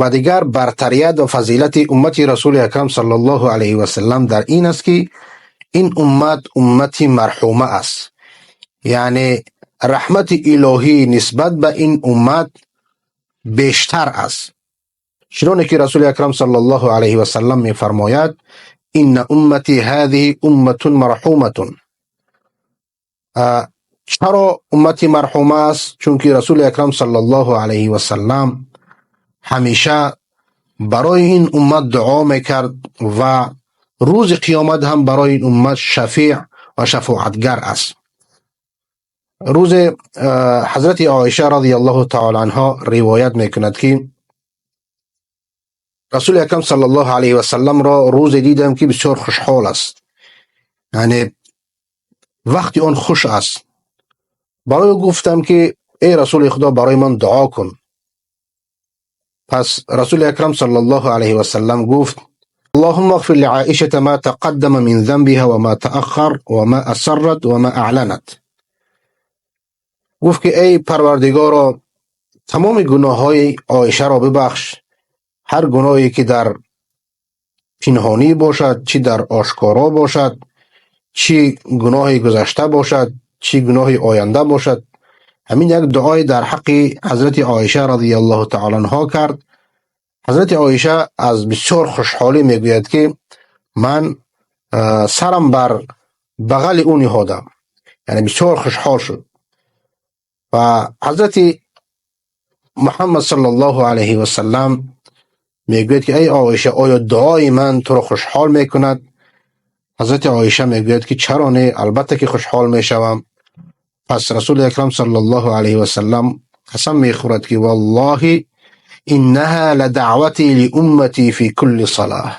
و دیگر برتریت و فضیلت امت رسول اکرم صلی الله علیه و سلم در این است که این امت، امت مرحومه است، یعنی رحمت الهی نسبت به این امت بیشتر است، چنانکه که رسول اکرم صلی الله علیه و سلم می فرماید: إن أمتي هذه أمة مرحومة. چرا امت مرحومه است؟ چون که رسول اکرم صلی الله علیه و سلم همیشه برای این امت دعا میکرد و روز قیامت هم برای این امت شفیع و شفاعتگر است. روز حضرت عایشه رضی الله تعالی عنها روایت میکند که رسول اکرم صلی الله علیه و سلم را روز دیدم که بسیار خوشحال است، یعنی وقتی آن خوش است. برای او گفتم که ای رسول خدا، برای من دعا کن. پس رسول اکرم صلی الله علیه و سلم گفت: اللهم اغفر لعائشة ما تقدم من ذنبها وما تأخر وما أسرت وما أعلنت. گفت که ای پروردگارا، تمام گناه های عایشه را ببخش، هر گناهی که در پنهانی باشد، چی در آشکارا باشد، چی گناه گذشته باشد، چی گناه آینده باشد. همین یک دعای در حق حضرت عایشه رضی الله تعالی عنها کرد. حضرت عایشه از بسیار خوشحالی میگوید که من سرم بر بغل او نهادم، یعنی بسیار خوشحال شد. و حضرت محمد صلی الله علیه و سلم میگوید که ای عایشه، آیا دعای من تو را خوشحال میکند؟ حضرت عایشه میگوید که چرا نه، البته که خوشحال میشوم. پس رسول اکرم صلی الله علیه و سلم قسم میخورد که والله إنها لدعوتي لأمتي في كل صلاة.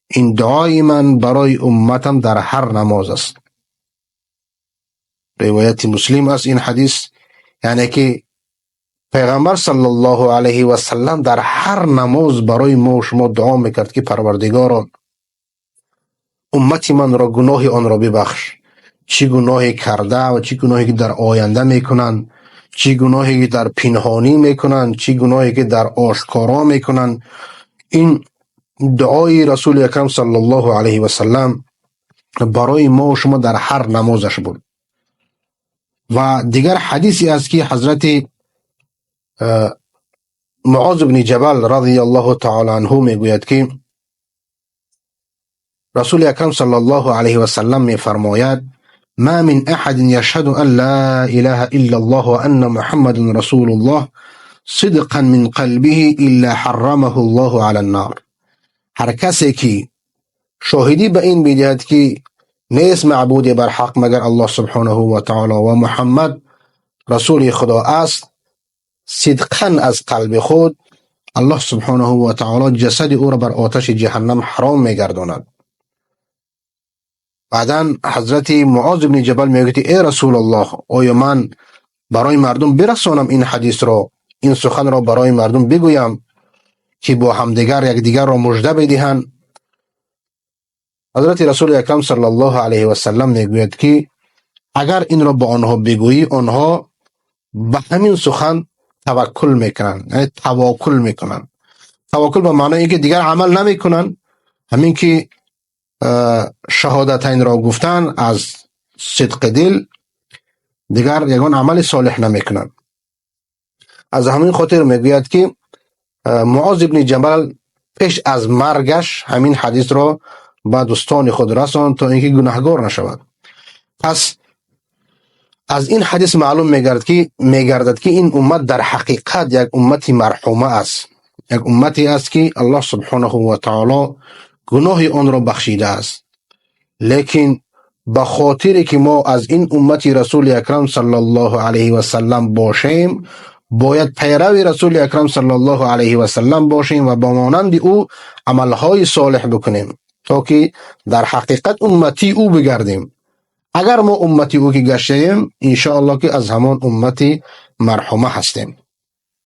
این دعای من برای امتم در هر نماز است. روایت مسلم است این حدیث. یعنی که پیغمبر صلی الله علیه و سلم در هر نماز برای ما و شما دعا میکرد که پروردگارا، امت من را گناه آن را ببخش، چی گناهی کرده و چی گناهی که در آینده میکنند، چی گناهی که در پنهانی میکنند، چی گناهی که در آشکارا میکنند. این دعای رسول اکرم صلی الله علیه و سلم برای ما و شما در هر نمازش بود. و دیگر حدیثی است که حضرت معاذ بن جبل رضی الله تعالی عنه میگوید که رسول اکرم صلی الله علیه و سلم میفرماید: ما من أحد يشهد أن لا إله إلا الله وأن محمد رسول الله صدقا من قلبه إلا حرمه الله على النار. هر کسی که شاهدی به این بدهد که نیست معبود بر حق مگر الله سبحانه و تعالی و محمد رسول خدا است، صدقا از قلب خود، الله سبحانه و تعالی جسد او را بر آتش جهنم حرام میگرداند. بعدا حضرت معاذ بن جبل میگوید: ای رسول الله، آیا من برای مردم برسانم این حدیث را، این سخن را برای مردم بگویم که با همدیگر یکدیگر را مژده بدهند؟ حضرت رسول اکرم صلی الله علیه و سلم میگوید که اگر این را به آنها بگویی، آنها به همین سخن توکل میکنن، یعنی تواکل میکنن. توکل به معنای اینکه دیگر عمل نمیکنن، همین که شهادتین را گفتن از صدق دل، دیگر یگان عمل صالح نمیکنن. از همین خاطر میگوید که معاذ ابن جبل پیش از مرگش همین حدیث را به دوستان خود رساند تا اینکه گناهگار نشود. پس از این حدیث معلوم میگردد که این امت در حقیقت یک امت مرحومه است، یک امتی است که الله سبحانه و تعالی گناه آن را بخشیده است. لیکن به خاطر که ما از این امت رسول اکرم صلی الله علیه و سلم باشیم، باید پیرو رسول اکرم صلی الله علیه و سلم باشیم و با مانند او عملهای صالح بکنیم تا که در حقیقت امتی او بگردیم. اگر ما امتی او که گشتیم، انشاءالله که از همان امتی مرحومه هستیم.